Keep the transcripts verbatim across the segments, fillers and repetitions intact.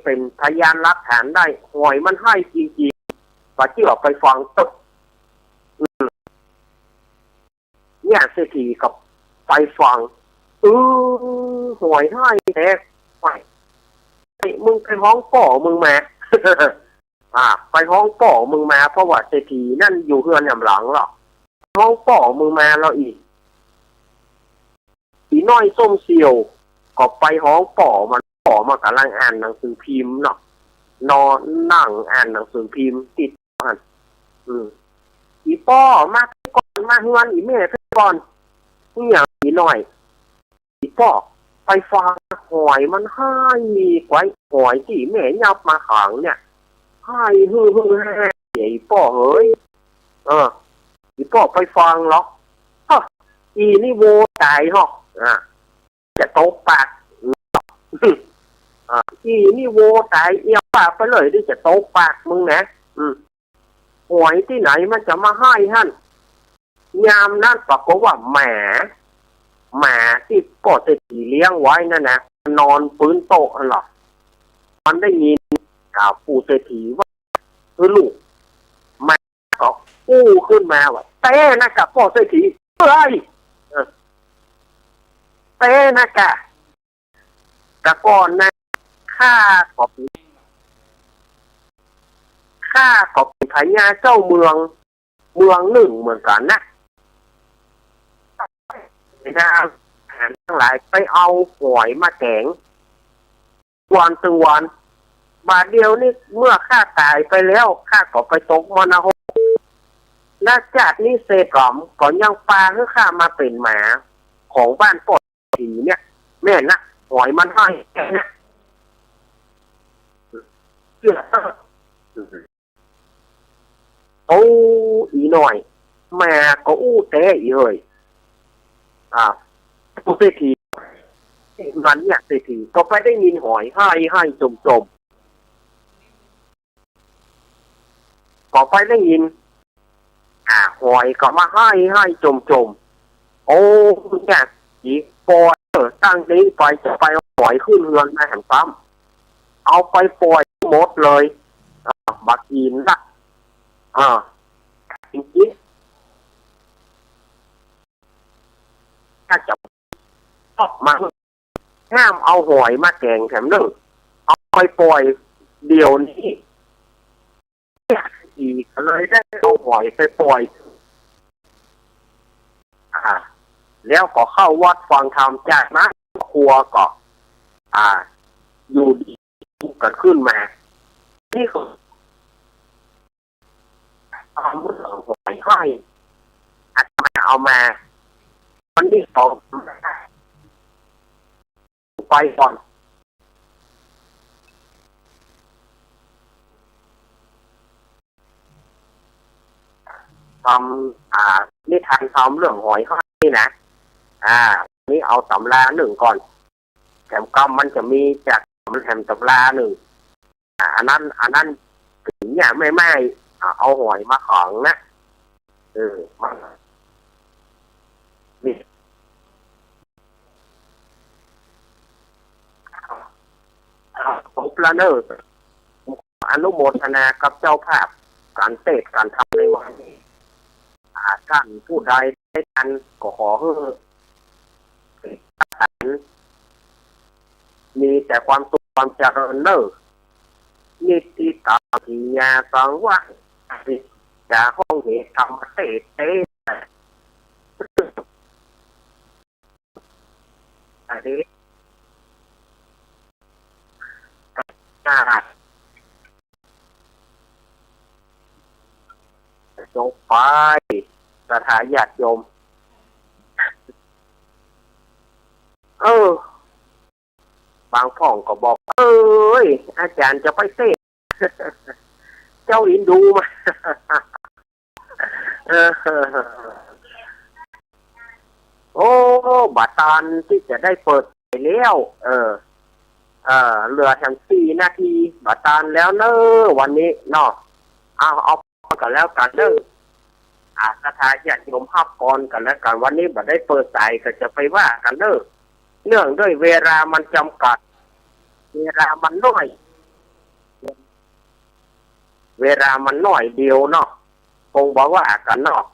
เป๋นพยานหลักฐานได้ หอยมันไห้จริงๆ บ่าเจื้อไปฟังเต๊อะ อืม เนี่ยเศรษฐีก็ไปฟัง เออ หอยไห้แต๊ หอย เฮ้ย มึงไปฮ้องป้อมึงมา อ่า ไปฮ้องป้อมึงมา เพราะว่าเศรษฐีนั้นอยู่เฮือนแหมหลังเนาะ ฮ้องป้อมึงมาแล้วอีก อีน้อยส้มเสี่ยว ก็ไปฮ้องป้อมัน ป้อมันก่ำลังอ่านหนังสือพิมพ์เนาะ นอนนั่งอ่านหนังสือพิมพ์ติดหั้น อืม อีป้อ มาก่อน มาเฮือนอีแม่ก่อน เนี่ย อีน้อย อีป้อ ไปฟัง หอยมันไห้ ก๋วยหอยตี้แม่ยับมาขังเนี่ย ไห้ฮือๆ แฮ่ๆ เนี่ย อีป้อเอ๋ย เออ อีป้อไปฟังเหรอ ฮะ อีนี่โวต๋ายฮอก อ่ะ จะตบปาก อ่ะ อีนี่โวต๋าย เอี้ยวปากไปเลย เดี๋ยวจะตบปากมึงนะ อืม หอยตี้ไหนมันจะมาไห้หั้น ยามนั้นปรากฏว่าหมา หมาตี้ป้อเศรษฐีเลี้ยงไว้นั่นนะ นอนปื๊นโต๊ะหั้นเนาะ มันได้ยิน อ่า ปู่เศรษฐีว่า เออ ลูก หมาก็อู้ขึ้นมาว่า แต๊นะกะป้อเศรษฐี เอ้ย เออ แต๊นะกะ แต่ก่อนนะ ข้าก็เป๋น ข้าก็เป๋นพญาเจ้าเมือง เมืองนึ่งเหมือนกั๋นนะ นางทหารตังหลายไปเอาหอยมาแก๋ง วันตึงวัน บ่าเดี่ยวนี้เมื่อข้าต๋ายไปแล้ว ข้าก็ไปตกมรณภาพ และจาตินี้เศรษฐีก็ยังปาหื้อข้ามาเป๋นหมาของบ้านป้อเศรษฐีเนี่ย แม่นนะ หอยมันไห้นะ เจื้อ โอ้ อีน้อย แม่ก็อู้แต๊อีเอ๋ย อ่า เศรษฐี วันเนี่ยเศรษฐีก็ไปได้ยินหอยไห้ไห้จ่มๆ ก็ไปได้ยิน อ่า หอยก็มาไห้ไห้จ่มๆ โอ้ เนี่ย อีป้อเอ๋ย ตั้งนี้ไปจะไปเอาหอยขึ้นเฮือนมาแหมซ้ำ เอาไปป่อยหมดเลย อ่า บ่ากิ๋นละ อ่า จริงๆ ถ้าจะออกมา ห้ามเอาหอยมาแก๋งแถมเน่อ เอาไปป่อยเดี๋ยวนี้ อีกก็เลยได้เอาหอยไปป่อย อ่า แล้วก็เข้าวัดฟังธรรม จากนั้นครอบครัวก็ อ่า อยู่ดีกั๋นขึ้นมา นี่ก็ เอาเรื่องหอยไห้ อาตมาเอามา วันนี้สอง ไปก่อน ทำ อ่า นิทานทำเรื่องหอยไห้นี่นะ อ่า นี่เอาต๋ำรานึ่งก่อน แถมกำมันจะมีจากแถมต๋ำรานึ่ง อ่า อันนั้น อันนั้น เนี่ย แม่ๆ อ่า เอาหอยมาขังนะ เออ มัน นี่ อ่า ของพระเนอร์ อนุโมทนากับเจ้าภาพก๋านเตสน์ก๋านธรรมในวันนี้ อ่า ต้านผู้ใดได้ตังก็ขอหื้อ มีแต่ความสุขความเจริญเน่อ นิทธิตาปิญญาสังวะ จะห้องเหตุธรรมเตสน์เต อันนี้ อ่า จงไป ศรัทธาญาติโยม เออ บางพ่องก็บอก เอ้ย อาจ๋ารย์จะไปเตสน์ เจ้าอินดูมา เออ โอ้ บ่าตานตี้จะได้เปิดไปแล้ว เออ เออ เหลือแถมสี่นาที บ่าตานแล้วเน่อ วันนี้เนาะ เอา เอาก่อนแล้วกั๋นเน่อ อ่า ศรัทธาญาติโยมฮับก่อนกั๋นแล้วกั๋น วันนี้บ่ได้เปิดสายก็จะไปว่ากั๋นเน่อ เนื่องด้วยเวลามันจ๋ำกัด เวลามันน้อย เวลามันน้อยเดียวเนาะ คงบ่ว่ากั๋นเนาะ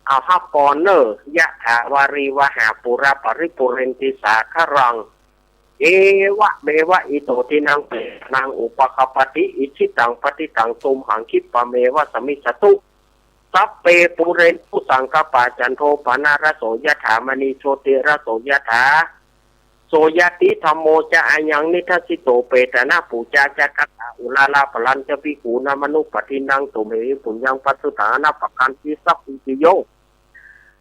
เอาฮับปอนเน่อ ยะถา วาริวะหา ปูรา ปะริปูเรนติ สาคะรัง เอวะเมวะ อิโต ทินนัง เปตานัง อุปะคัปปะติ อิจฉิตัง ปัตถิตัง ตุมหัง คิปปะเมวะ สะมิชฌะตุ สัพเพ ปูเรนตุ สังกะปา จันโท ปะนะระโส ยะถา มะณี โชติระโส ยะถา โสยะติ ธัมโม จะ อะยัง นิดัสสิโต เปตานะปู๋จา จะ กัตตา อุรารา ปะรัญจะ ภิกขูนะ มะนุปะทินนัง ตุมเหหิ ปุญญัง ปัสสุตัง อะนะปะกันติ สัพพิติโย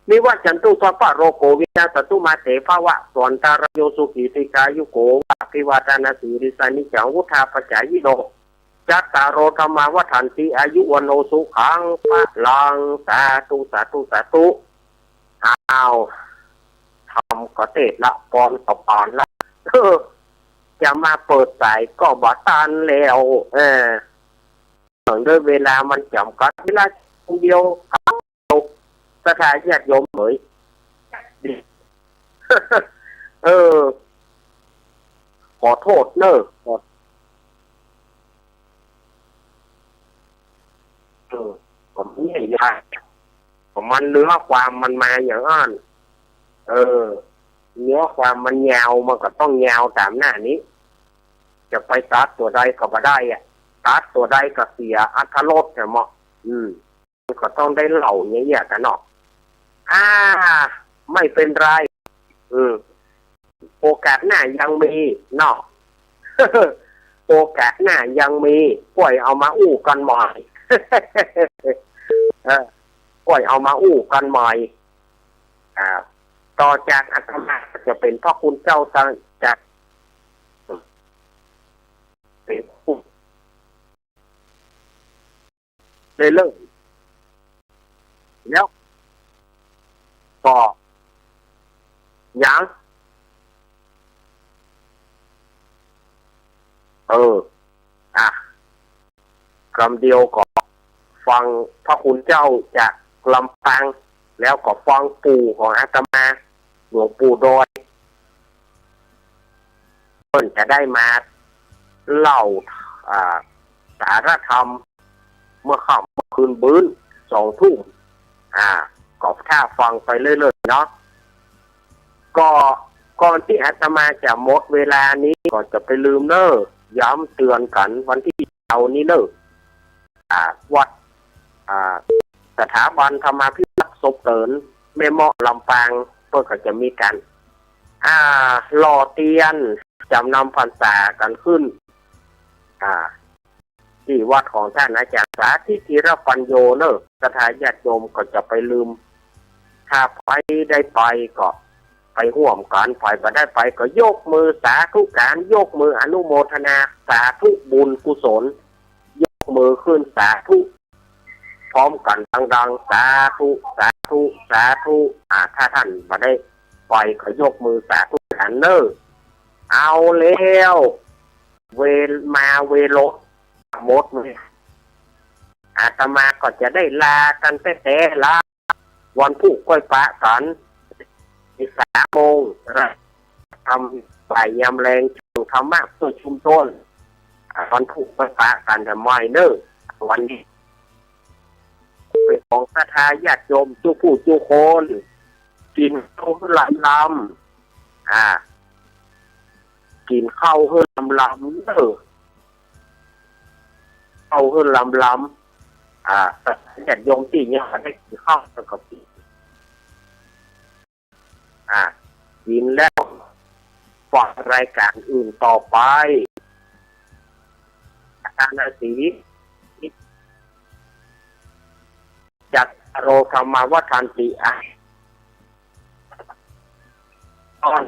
วิวัชชันตุ สัพพะโรโค วินาสสันตุ มา เต ภะวะตวันตะราโย สุขี ทีฆายุโก ภะ อะภิวาทะนะสีลิสสะ นิจจัง วุฑฒาปะจายิโน จัตตาโร ธัมมา วัฑฒันติ อายุ วัณโณ สุขัง พะลัง สาธุ สาธุ สาธุ อ้าว ธรรมก็เตศน์ละ ปอนก็ปานละ เออ จะมาเปิดสายก็บ่ตันแล้ว เออ เนื่องด้วยเวลามันจ๋ำกัด เวลาเดียว ตก ศรัทธาญาติโยมเหมย เออ ขอโต้ษเน่อ ขอ เออ ก็มันใหญ่ยาก ก็มันเนื้อความมันมาอย่างอั้น เออ เนื้อความมันยาว มันก็ต้องยาวต๋ามหน้านี้ จะไปตัดตั๋วใดก็บ่ได้อะ ตัดตั๋วใดก็เสียอรรถรสแหมเนาะ อืม มันก็ต้องได้เล่าอย่างเงี้ยกั๋นเนาะ อ่า ไม่เป็นไร อืม โอกาสหน้ายังมีเนาะ โอกาสหน้ายังมี ก้อยเอามาอู้กั๋นใหม่ เออ ก้อยเอามาอู้กั๋นใหม่ อ่า ต่อจากอาตมาก็จะเป๋นพระคุณเจ้าสัง จาก เป๋นผู้ ได้เริ่ม แล้วก็ยัง เออ อ่ะ กำเดียวก็ฟังพระคุณเจ้าจากลำปาง แล้วก็ฟังปู่ของอาตมา หลวงปู่ดอย เปิ้นจะได้มาเล่า อ่า สาระธรรม เมื่อค่ำเมื่อคืนบื้น สองทุ่ม อ่า ก็ถ้าฟังไปเรื่อยๆ เนาะ ก็ก่อนตี้อาตมาจะหมดเวลานี้ ก็จะไปลืมเน่อ ย้ำเตื๋อนกั๋นวันตี้เก้านี้เน่อ อ่า วัด อ่า สถาบันธรรมาภิวัฒน์ศพเติน แม่เมาะลำปาง เปิ้นก็จะมีก๋าน อ่า หล่อเตียน จ๋ำนำพรรษากั๋นขึ้น อ่า ตี้วัดของต้านอาจ๋ารย์สาธิต ธีรปัญโญเน่อ ศรัทธาญาติโยมก็จะไปลืม ถ้าใผได้ไปก็ไปฮ่วมกั๋น ใผบ่ได้ไปก็ยกมือสาธุก๋าน ยกมืออนุโมทนา สาธุบุญกุศล ยกมือขึ้นสาธุ พร้อมกั๋นดังๆ สาธุ สาธุ สาธุ อ่า ถ้าต้านบ่ได้ไปก็ยกมือสาธุกั๋นเน่อ เอาแล้ว เวลามาเวลาหมด อาตมาก็จะได้ลากั๋นแต๊ๆ ละ วันพูกค่อยปะกั๋น สามโมง ธรรมบ่ายยามแลง ธรรมะเพื่อชุมชน อ่า วันพูกค่อยปะกั๋น แต่ไม่เน่อ วันนี้ เป๋นของศรัทธาญาติโยมกู้ผู้กู้คน กิ๋นข้าวหื้อลำลำ อ่า กิ๋นข้าวหื้อลำลำเน่อ ข้าวหื้อลำลำ อ่า ญาติโยมตี้ยังบ่ได้กิ๋นข้าวก็กิ๋น อ่า กิ๋นแล้วฟังรายก๋านอื่นต่อไป อาจารย์ราศี จัตตาโร ธัมมา วัฑฒันติ อ่ะ ตอน